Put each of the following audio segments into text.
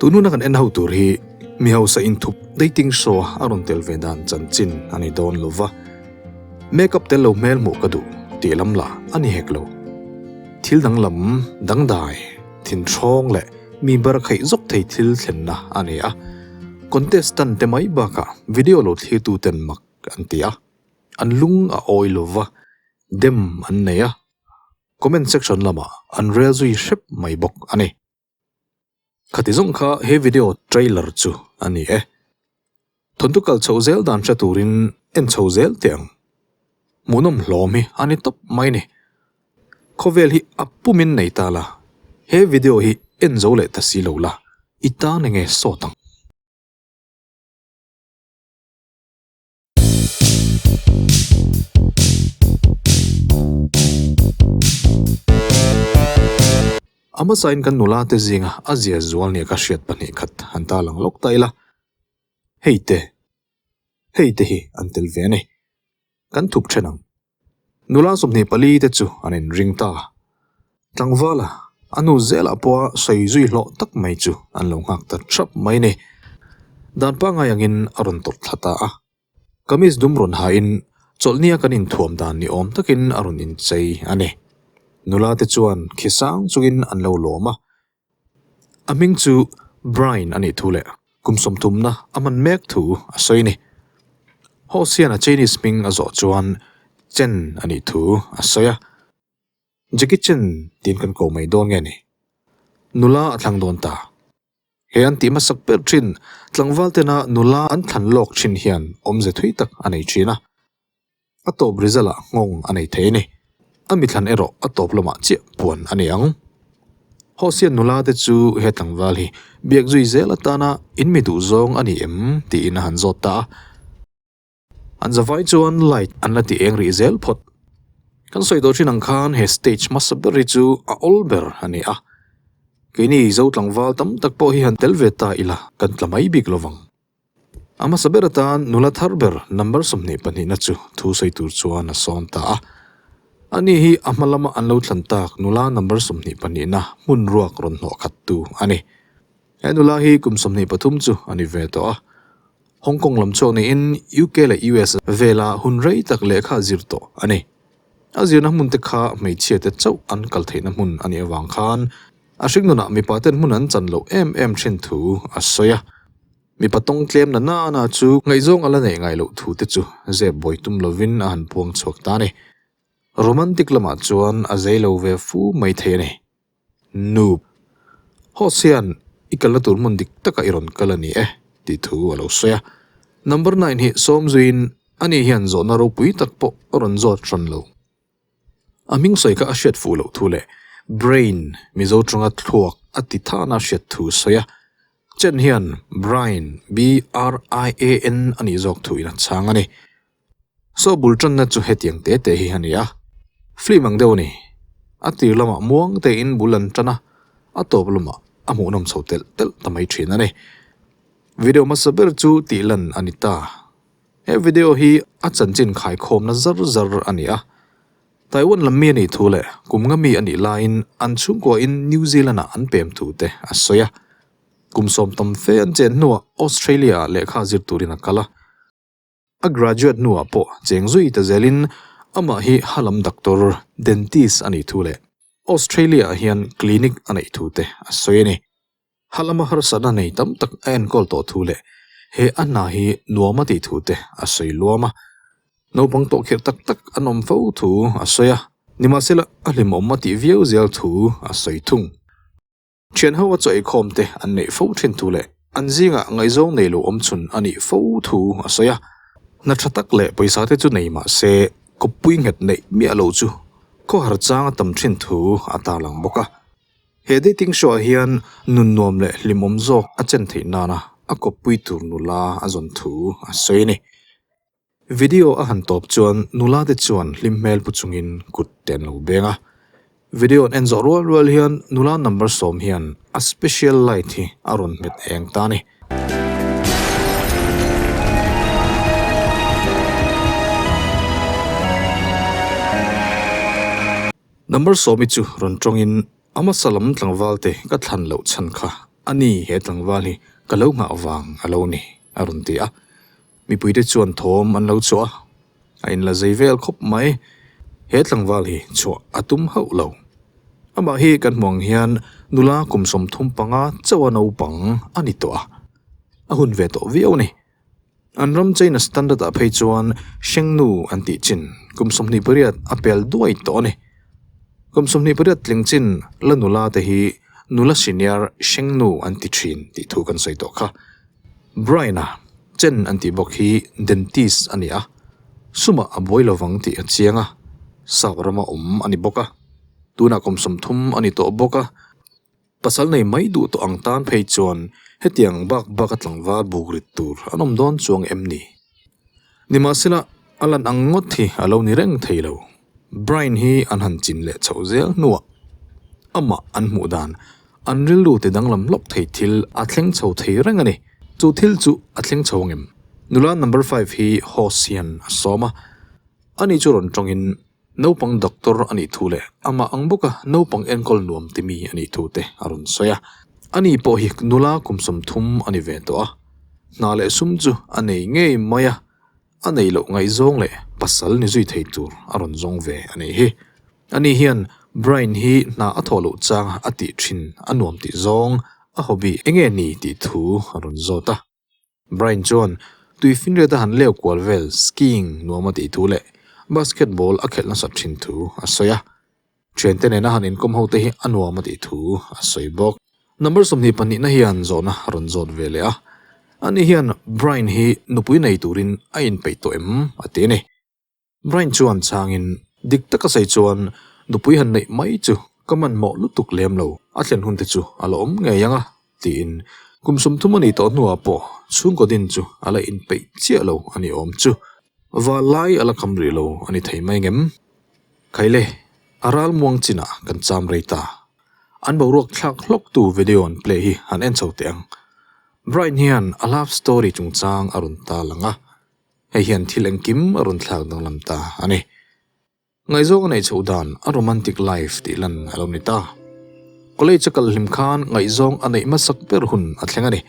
Tun huna kan en ho tur hi mi hausa inthup dating show a rawn tel ve dan chanchin a ni dawn lo va, makeup tel lo hmel hmuh ka duh tih lam lah a ni hek lo. Thil danglam dangdai, thinhrawng leh mi bar khaih zawk thei thil thlenna a ni a, contestant te mai bakah video lo thlirtu ten mak an ti a, an lung a awi lo va, dem an nei a, comment section lamah an rel zui hrep mai bawk a ni. Khati zawng kha he video trailer chu a ni e. Thawnthu kal chhoh zel dan hre turin en chho zel teh ang. Hmuhnawm hlawm hi a ni tawp mai ni. Khawvel hi a pumin nei ta la, he video hi en zo leh ta si lo la, i tan enge sawt ang. A hmasain kan nula te zinga a zia zual nia ka hriat 2 khat han ta lang lawk ta ila, hei te, hei te hi an tel ve a ni. Kan thup then ang. Nula 24 te chu an inring ta. Tlangvala, a nu zelah pawha sawi zui hlawh tak mai chu an lo nghak ta thap mai ni. Dan pangngai angin a rawn tawrh thla ta a. Kamis dum rawn hain chawlhnia kan inthuam dan ni awm takin a rawn inchei a ni. Nula te chuan khi sang chungin an lo lawm a. A hming chu Brian a nih thu leh kum 30na a hman mek thu a sawi a ni. Host hian a Chinese hming a zawh chuan Chen a nih thu a sawi a. Jackie Chan tiin kan ko mai dawn nge ni? Nula a thlang dawn ta. He an tih hmasak ber thin tlangval tena nula an thlan lawk thin hian awmze thui tak a nei thin a. A tawp result ah nghawng a nei thei a ni. A mi thlan erawh a tawp lamah chiah puan a ni ang. Hosian nula te chu he tlangval hi biak zui zel atana in mi duh zawng a ni em tiin a han zawt ta a. An zavai chuan light an la ti eng rih zel phawt. Kan sawi tawh thin ang khan he stage hmasa ber hi chu a awl ber a ni a. Keini Zo tlangval tam tak pawh hi han tel ve ta ila kan tla mai bik lovang. A hmasa ber atan nula thar ber number 22na chu thu sawi tur chuan a sawm ta a. Ani hi a hma lama an lo thlan tak nula number 22na hmun ruak rawn hnawh khat tu a ni. He nula hi kum 23 chu a ni ve tawh a. Hong Kong lam chhuak niin UK leh US vela hun rei tak lehkha zir tawh a ni. A zirna hmun te kha hmeichhia te chauh an kal theihna hmun a nih avang khan a hringnunah mipa ten hmun an chan loh em em thin thu a sawi a. Mipa tawng tlem na nana chu ngaihzawng a la neih ngai loh thu te chu zep buai tum lovin a han puang chhuak ta a ni. Romantic lamah chuan a zei lo ve fu mai thei a ni. Noob. Host hian i kalna tur hmun dik takah i rawn kal a ni e tih thu a lo sawi a. Number 9 hi sawm zuiin ani hian zawhna ropui tak pawh a rawn zawt hran lo. A hming sawi kha a hriat fuh loh thu leh Brain Mizo tawnga thluak a ti thana hriat thu sawi a. Chen hian Brian, B-R-I-A-N, a nih zawk thuin a chhang a ni. Saw bul tanna chu hetiang te te hi a ni a, film ang deuh a ni. A tir lamah muang tein bul an tan a, a tawp lamah a hmuhnawm chho telh telh ta mai thin a ni. Video hmasa ber chu tih lan a ni ta. He video hi a chanchin khaikhawmna zar zar a ni a. Taiwan lam mi a nih thu leh kum nga mi a nih laiin an chhungkuain New Zealand-ah an pem thu te a sawi a. Kum 10 tam fe an chen hnuah Australia-ah lehkha zir turin a kal a. A graduate hnuah pawh cheng zui ta zelin amah hi halam doctor, dentist a nih thu leh Australia ah hian clinic a neih thu te a sawi a ni. Halama harsatna nei tam tak a enkawl tawh thu leh he a hna hi nuam a tih thu te a sawi luam a. Naupang tawh khirh tak tak an awm fo thu a sawi a, nimahsela a hlimawm a tih viau zel thu a sawi thung. Thian ho a chaw eikhawm te an neih fo thin thu leh an zingah ngaihzawng nei lo awm chhun a nih fo thu a sawi a. Hna tha tak leh pawisa te chu nei mah se kawppui nghet neih miah lo chu khawhar chang a tam thin thu a tarlang bawk a. He dating show ah hian nun nuam leh hlimawm zawk a chen theih nana a kawppui tur nula a zawn thu a sawi a ni. Video a han tawp chuan nula te chuan hlim hmel pu chungin kut te an lo beng a. Video an en zawh rual rual hian nula number 10 hian a special light hi a rawn hmet eng ta a ni. Number 10 hi chu rawn tawngin a hmasa lam tlangval te ka thlan loh chhan kha. A ni, he tlangval hi ka lo nghah vang a lo ni, a rawn ti a. Mipuite chuan thawm an lo chhuah a, a inla zei vel khawp mai. He tlangval hi chhuah a tum hauh lo. Amah hi kan hmu ang hian nula kum 35 chauha naupang a ni tawh a, a hun ve tawh viau a ni. An ram China standard ah phei chuan Shengnu an tih chin kum 28 a pel duai tawh a ni. Kum 28 tling chin la nula te hi nula senior Shengnu an ti thin tih thu kan sawi tawh kha. Brian-a Chen an tih bawk hi dentist a ni a, sumah a buai lovang tih a chiang a, sap rama awm a ni bawk a, tunah kum 30 a ni tawh bawk a. Pasal nei mai duh tawh ang tan phei chuan hetiang bak bak a tlangval buk rit tur an awm dawn chuang em ni? Nimahsela, a lan ang ngawt hi a lo ni reng thei lo. Brian hi an han chin leh chhoh zel hnuah amah an hmuh dan, an rilru ti danglam hlawk thei thil a thleng chho thei reng a ni. Chu thil chu a thleng chho ang em? Nula number five hi host hian a sawm a, ani chu rawn tawngin Naupang doctor a nih thu leh amah ang bawka naupang enkawl nuam ti mi a nih thu te a rawn sawi a. Ani pawh hi nula kum 30 a ni ve tawh a, hna leh sum chu a nei ngei mai a, a nei loh ngaihzawng leh pasal ni zui thei tur a rawn zawng ve a nih hi. Ani hian Brian hi hna a thawh loh changa a tih thin a nuam tih zawng a hobby enge ni tih thu a rawn zawt a. Brian chuan tuifinriat a han leu kual vel skiing nuam a tih thu leh basketball a khelh nasat thin thu a sawi a. Thiante nena han inkawm ho te hi a nuam a tih thu a sawi bawk. Number 22 na hian zawhna a rawn zawt ve leh a. Ani hian Brian hi nupui nei turin a inpeih tawh em a ti a ni. Brian chuan chhangin, Dik taka sawi chuan nupui han neih mai chu ka hmanhmawh lutuk lem lo, a thlen hun te chu a la awm ngei ang a, tiin kum 30 a nih tawh hnuah pawh chhungkaw din chu a la inpeih chiah lo a ni awm chu. Val lai a la kham rih lo a ni thei mai ngem? Khaile, a ral muang chinah kan cham rei ta. An boruak thlak hlawktu video an play hi han en chho teh ang. Brian hian a love story chungchang a rawn ta lang a. Hei hian thil engkim a rawn thlak danglam ta a ni. Ngaihzawng a neih chhoh dan a romantic life tih lan a lo ni ta. College a kal hlim khan ngaihzawng a neih hmasak ber hun a thleng a ni.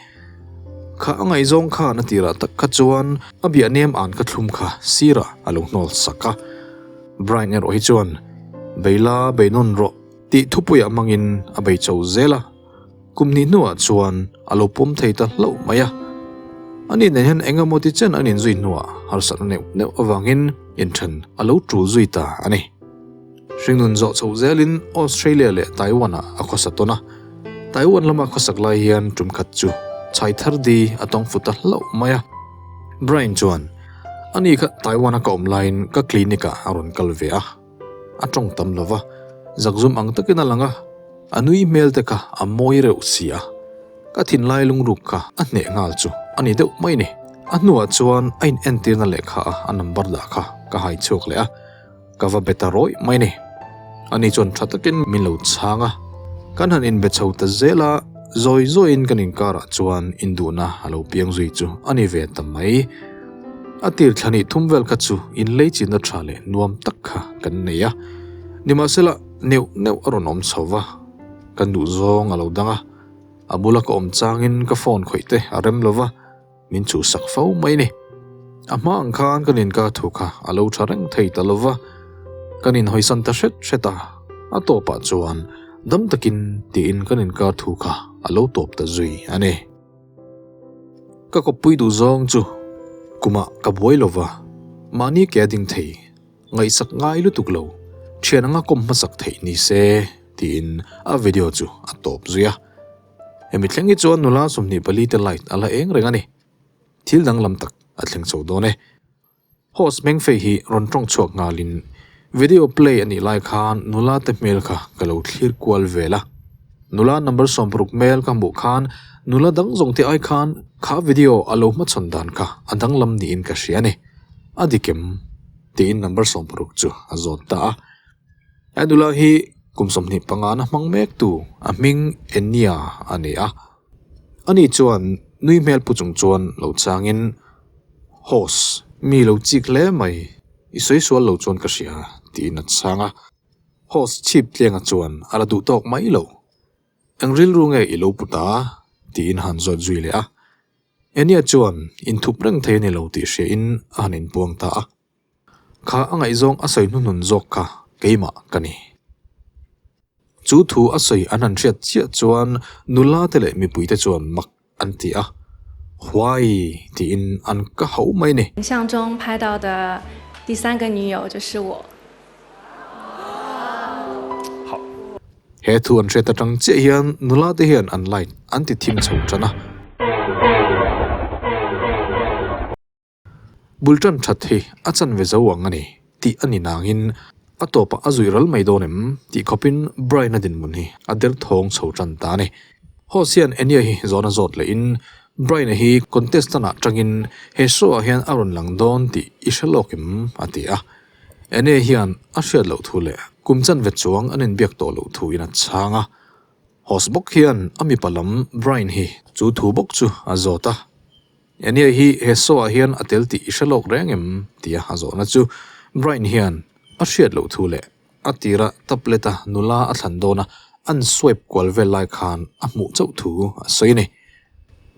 Kha a ngaihzawng khan a tirah tak kha chuan a biah nem an ka thlum kha sirah a lo hnawl sak a. Brian erawh hi chuan Beila bei nawn rawh tih thupuiah hmangin a bei cho zel a. Kum hnih hnuah chuan a lo pawm thei ta hlauh mai a. Ani nen hian eng emaw ti chen an inzui hnuah harsatna neuh neuh avangin inthen a lo tul zui ta a ni. Hringnun zawh chhoh zelin Australia leh Taiwan-ah a khawsa tawn a. Taiwan lama khawsak lai hian tum khat chu chhai thar di a tawng fu ta hlauh mai a. Brian chuan, Ani kha Taiwan-a ka awm laiin ka clinic-ah a rawn kal ve a. A tawng tam lo va, zakzum ang takin a lang a, a nui hmel te kha a mawi reuh si a. Ka thinlai lungruk kha a hneh nghal chu a ni deuh mai ni. A hnuah chuan a in entirna lehkha a a number dah kha ka hai chhuak leh a, ka va be ta rawih mai ni. Ani chuan tha takin min lo chhang a, kan han inbe chho ta zel a, zawi zawiin kan inkarah chuan induhna a lo piang zui chu a ni ve ta mai. A tir thla nih thum vel kha chu inlei chinna tha leh nuam tak kha kan nei a, nimahsela neuh neuh a rawn awm chho va, kan duh zawng a lo dang a, a bula ka awm changin ka phone khawih te a rem lo va, min chhuhsak fo mai ni. A hma ang khan kan inkar thu kha a lo tha reng thei ta lo va, kan inhawisan ta hret hret a, a tawpah chuan dam takin tiin kan inkar thu kha a lo tawp ta zui a ni. Ka kawppui duh zawng chu kumah ka buai lo va, mahni ke a ding thei, ngaihsak ngai lutuk lo, thian anga kawm hmasak theih ni se tiin a video chu a tawp zui a. Hemi thleng hi chuan nula 24 te light a la eng reng a ni. Thil danglam tak a thleng chho dawn e. Host Mengfei hi rawn tawng chhuak nghalin video play a nih lai khan nula te hmel kha ka lo thlir kual vel a. Nula number 60 hmel ka hmuh khan nula dang zawng te ai khan kha video a lo hmachhawn dan kha a danglam niin ka hria a ni. A dik em? Tiin number 60 chu a zawt ta a. He nula hi kum 25 na hmang mek tu a hming Enya a ni a. Ani chuan nui hmel pu chung chuan lo changin Host, mi lo chik hle mai, i sawi sual lo chuan ka hria, tiin a chhang a. Host chhip tlenga chuan a la duh tawk mai lo. Eng rilru nge i lo pu ta? Tiin a han zawt zui leh a. Enia chuan inthup reng thei a ni lo tih hriain a han inpuang ta a. Kha a ngaihzawng a sawi hnuhnun zawk kha keimah ka ni. Chu thu a sawi an han hriat chiah chuan nula te leh mipui te chuan mak an ti a, Huai tiin an ka hauh mai ni. 影像中拍到的第三个女友就是我。 He thu an hriat atang chiah hian nula te hian an light an ti thim chho tan a. Bul tan that hi a chanve zo ang a ni tih a ni nangin a tawpah a zui ral mai dawn em tih khawpin Brian-a dinhmun hi a der thawng chho tan ta a ni. Host hian Enya hi zawhna zawt lehin Brian-a hi contestant-ah tangin he show-ah hian a rawn lang dawn tih i hre lawk em a ti a. Enya hian a hriat loh thu leh kum chanve chuang an inbiak tawh loh thuin a chhang a. Host bawk hian a mipa lam Brian hi chu thu bawk chu a zawt a. Enia hi he show ah hian a tel tih i hre lawk reng em? tia a zawhna chu Brian hian a hriat loh thu leh a tira tablet a nula a thlan dawna an swipe kual vel lai khan a hmuh chauh thu a sawi a ni.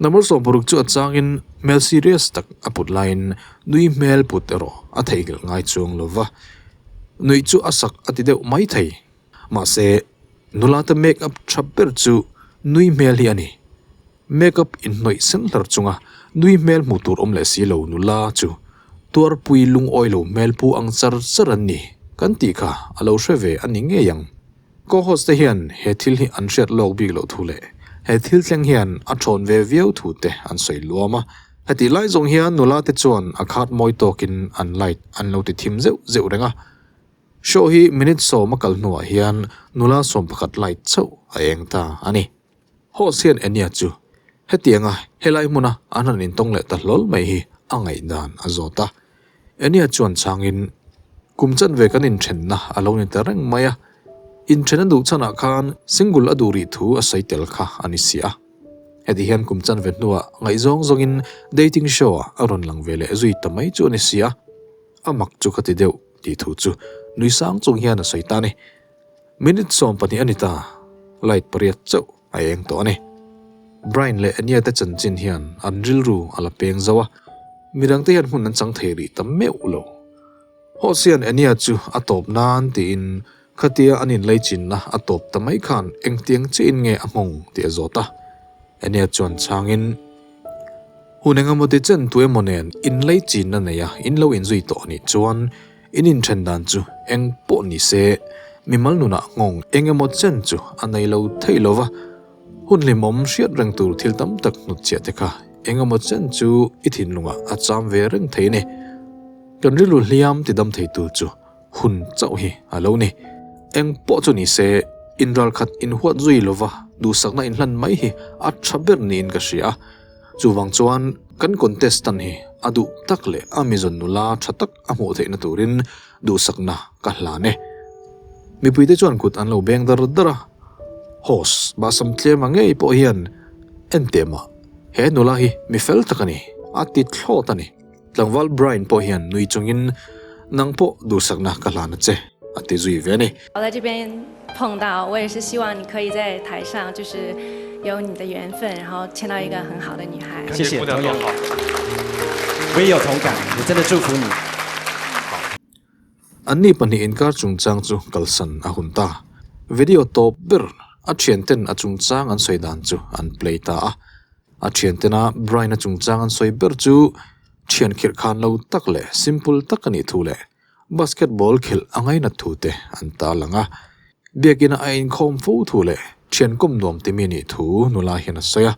Number 16 chu a changin hmel serious tak a put laiin nui hmel put erawh a theihnghilh ngai chuang lo va, nuih chu a sak a ti deuh mai thei. Mahse, nula te make up tha ber chu nui hmel hi a ni. Makeup inhnawih sen hlar chunga nui hmel hmuh tur awm leh si lo nula chu tuarpui lungawi lo hmel pu ang char char an ni kan tih kha a lo hre ve a ni ngei ang. Co-host te hian he thil hi an hriat lawk bik loh thu leh he thil thleng hian a thawn ve viau thu te an sawi luam a. Hetih lai zawng hian nula te chuan a khat mawi tawkin an light an lo ti thim zeuh zeuh reng a. Show hi minute 10 a kal hnuah hian nula 11 light chauh a eng ta a ni. Host hian Enya chu hetianga helai hmuna an han intawng leh ta hlawl mai hi a ngaihdan a zawt a. Enya chuan changin, Kum chanve kan inthenna a lo ni ta reng mai a, inthen a duh chhanah khan single a duh rih thu a sawi tel kha a ni si a. Heti hian kum chanve hnuah ngaihzawng zawngin dating show ah a rawn lang ve leh zui ta mai chu a ni si a. A mak chu ka ti deuh tih thu chu nui sang chung hian a sawi ta a ni. Minute 12 a ni ta, light pariat chauh a eng tawh a ni. Brian leh Enya te chanchin hian an rilru a la peng zo a, midangte hian hmun an chang thei rih ta meuh lo. Host hian Enya chu a tawp nan tiin khatia an inleichinna a tawp ta mai khan engtiang chiahin nge a nghawng tih a zawt a. Enya chuan chhangin, Hun engemaw ti chen tu emaw nen inleichinna neia in lo inzui tawh anih chuan In inthen dan chu eng pawh ni se, mimal nunah nghawng eng emaw chen chu a nei lo thei lo va, hun hlimawm hriat reng tur thil tam tak hnutchhiah te kha eng emaw chen chu i thinlungah a cham ve reng thei a ni. Kan rilru hliam ti dam thei tur chu hun chauh hi a lo ni. Eng pawh chu ni se, inralkhat inhuat zui lo va duhsakna inhlan mai hi a tha ber niin ka hria a. Chuvang chuan kan contestant hi a duh tak leh a mizawn nula tha tak a hmuh theihna turin duhsakna ka hlan e. Mipuite chuan kut an lo beng dar dar a, Host bahsam tlem a ngei pawh hian en teh mah, he nula hi mi fel tak a ni, a ti thlawt a ni. Tlangval Brian pawh hian nui chungin nang pawh duhsakna ka hlan a che, a ti zui ve a ni. 我在这边碰到， 我也是希望你可以在台上就是有你的缘分， 然后牵到一个很好的女孩。 谢谢， 同样好， 我也有同感， 我真的祝福你。 Anni pahnih inkar chungchang chu kalsan a hun ta. Video tawp ber a thianten a chungchang an sawi dan chu an play ta a. A thiantena Brian-a chungchang an sawi ber chu thian khirh khan lo tak leh simple tak a nih thu leh basketball khelh a ngainat thu te an tarlang a. Biakina a inkhawm fo thu leh thian kawm nuam timi nih thu nula hian a sawi a.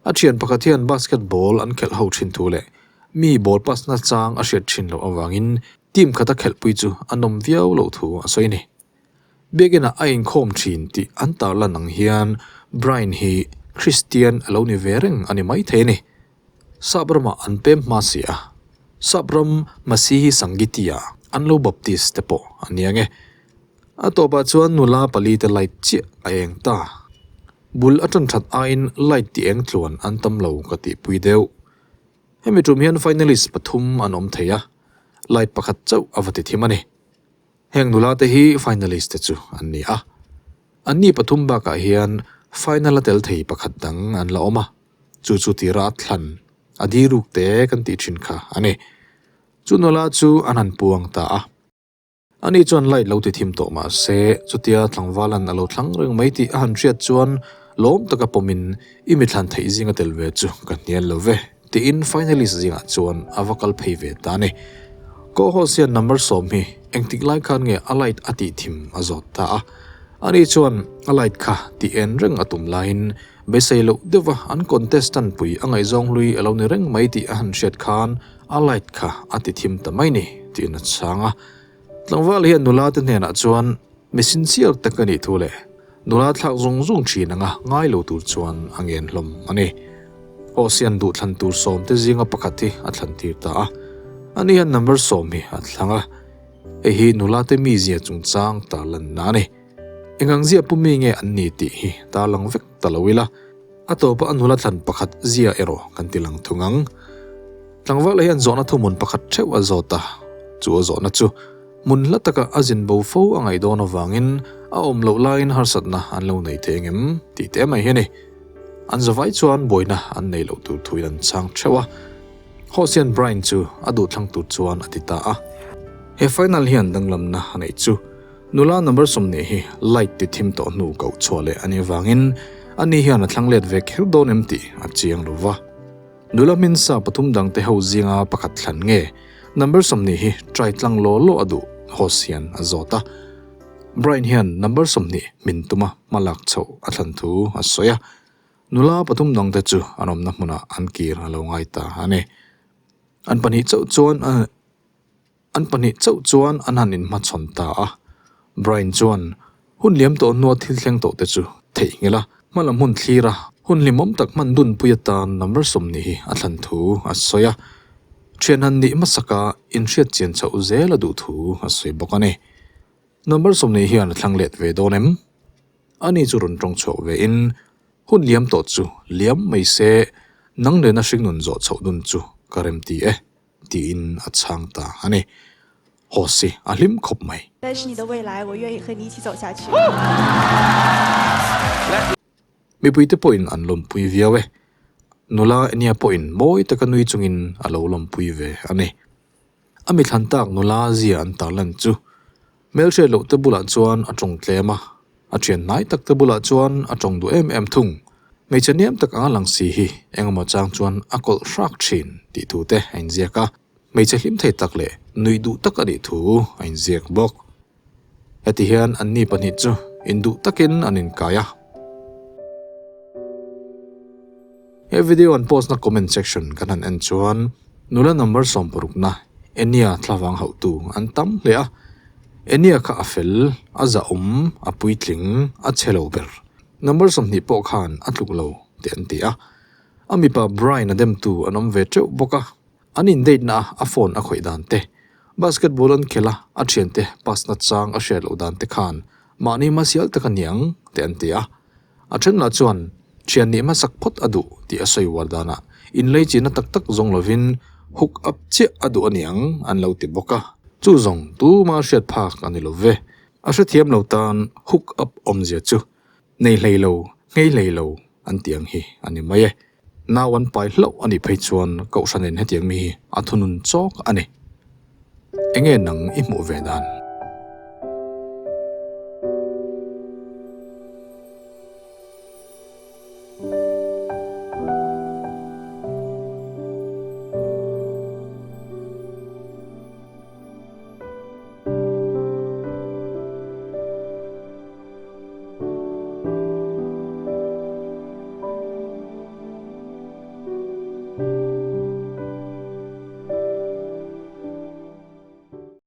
A thian pakhat hian basketball an khelh ho thin thu leh mi ball pass na chang a hriat thin loh avangin team khata khelhpui chu a nawm viau loh thu a sawi a ni. Biakina a inkhawm thin tih an tarlan ang hian Brian hi Kristian a lo ni ve reng a ni maithei a ni. Sap ramah an pem hma si a, Sap ram Masihi Sangiti-ah an lo baptist te pawh a ni ang e. A tawpah chuan nula pali te light chiah a eng ta. Bul a tan that aiin light ti eng tluan an tam lo ka tihpui deuh. Hemi tum hian finalist pathum an awm thei a, light pakhat chauh a va ti thim a ni. Heng nula te hi finalist te chu an ni a. Anni pathum bakah hian Final a tel thei pakhat dang an la awm a, chu chu tira a thlan a di ruk te kan tih thin kha a ni. Chu nula chu an han puang ta a. Ani chuan light lo ti thim tawh mah se, chutia tlangvalan a lo thlang reng mai tih a han hriat chuan lawm taka pawmin i mi thlan theih zinga tel ve chu ka hnial lo ve tiin finalist zingah chuan a va kal phei ve ta a ni. Co-host hian number sawm hi engtik lai khan nge a light a tih thim a zawt ta a. Ani chuan a light kha tih en reng a tum laiin beisei loh deuha an contestant pui a ngaihzawng hlui a lo ni reng mai tih a han hriat khan a light kha a ti thim ta mai ni tiin a chhang a. Tlangval hian nula te hnenah chuan mi sincere tak a nih thu leh nula thlak zung zung thin anga ngai lo tur chuan a ngen hlawm a ni. Awsian duhthlan tur sawm te zinga pakhat hi a thlan tir ta a. Ani hian number sawm hi a thlang a. Hei hi nula te mizia chungchang tarlanna a ni. Engang zia pu mi nge an ni tih hi tarlang vek ta lo ila, a tawpa a nula thlan pakhat zia erawh kan ti lang thung ang. Tlangvala hian zawhna thuhmun pakhat theuh a zawt a, chu a zawhna chu hmun hla taka a zin bo fo a ngaih dawn avangin a awm loh laiin harsatna an lo nei thei engem tih te mai hi a ni. An zavai chuan buaina an nei loh tur thuin an chhang theuh a. Hosian Brian chu a duhthlang tur chuan a ti ta a. He final hian danglamna a neih chu nula number 20 hi light ti thim tawh hnu koh chhuah leh a nih avangin ani hian a thlang let ve kher dawn em tih a chiang lo va. Nula hmin sa pathum dangte ho zinga pakhat thlan nge number 20 hi try tlang law law a duh host hian a zawt a. Brian hian number 20 hmin tuma hma lak chhoh a thlan thu a sawi a. Nula pathum dangte chu an awmna hmunah an kir a lo ngai ta a ni. An pahnih chauh chuan an pahnih chauh chuan an han inhmachhawn ta a. Brian chuan hun liam tawh hnua thil thleng tawh te chu theihnghilh a, hmalam hun thlir a, hun hlimawm tak hman dunpui atan number 20 hi a thlan thu a sawi a. Thian han nih hmasaka inhriat chian chhoh zel a duh thu a sawi bawk a ni. Number 20 hian a thlang let ve dawn em? Ani chu rawn tawng chhuak ve in, Hun liam tawh chu liam mai se, nang nena hringnun zawh chhoh dun chu ka rem ti e, tiin a chhang ta a ni. Hosi a hlim khawp mai. Mipuite pawhin an lawmpui viau e. Nula Enia pawhin mawi taka nui chungin a lo lawmpui ve a ni. A mithlan tak nula zia an tarlan chu hmelhriat loh te bulah chuan a tawng tlem a, a thian hnai tak te bulah chuan a tawng duh em em thung. Hmeichhe hniam tak anga lang si hi engemaw chang chuan a kawlh hrak thin tih thu te a inziak a, hmeichhe hlim thei tak leh nuih duh tak a nih thu a inziak bawk. Heti hian anni pahnih chu induh takin an inkai a. He video an post na comment section kan han en chuan nula number 60 na Enia thlavang hauhtu an tam hle a. Enia kha a fel, a zahawm, a puitling, a chhe lo ber. Number 20 pawh khan a tluk lo tih an ti a. A mipa Brian a demtu an awm ve teuh bawk a. An in date na a phone a khawih dan te, basketball an khelh a a thiante pass na chang a hriat loh dan te khan mahni hmasial tak a niang tih an ti a. A then lah chuan thian nih hmasak phawt a duh tih a sawi uar danah inlei china tak tak zawng lovin hook up chiah a duh a niang an lo ti bawk a. Chu zawng tuma hriat phak a ni lo ve. A hrethiam lo tan hook up awmzia chu nei hlei lo, nghei hlei lo an tih ang hi a ni mai e. Nau an pai hlauh a nih phei chuan Kohhranin hetiang mi hi a thunun chawk a ni. Enge nang i hmuh ve dan?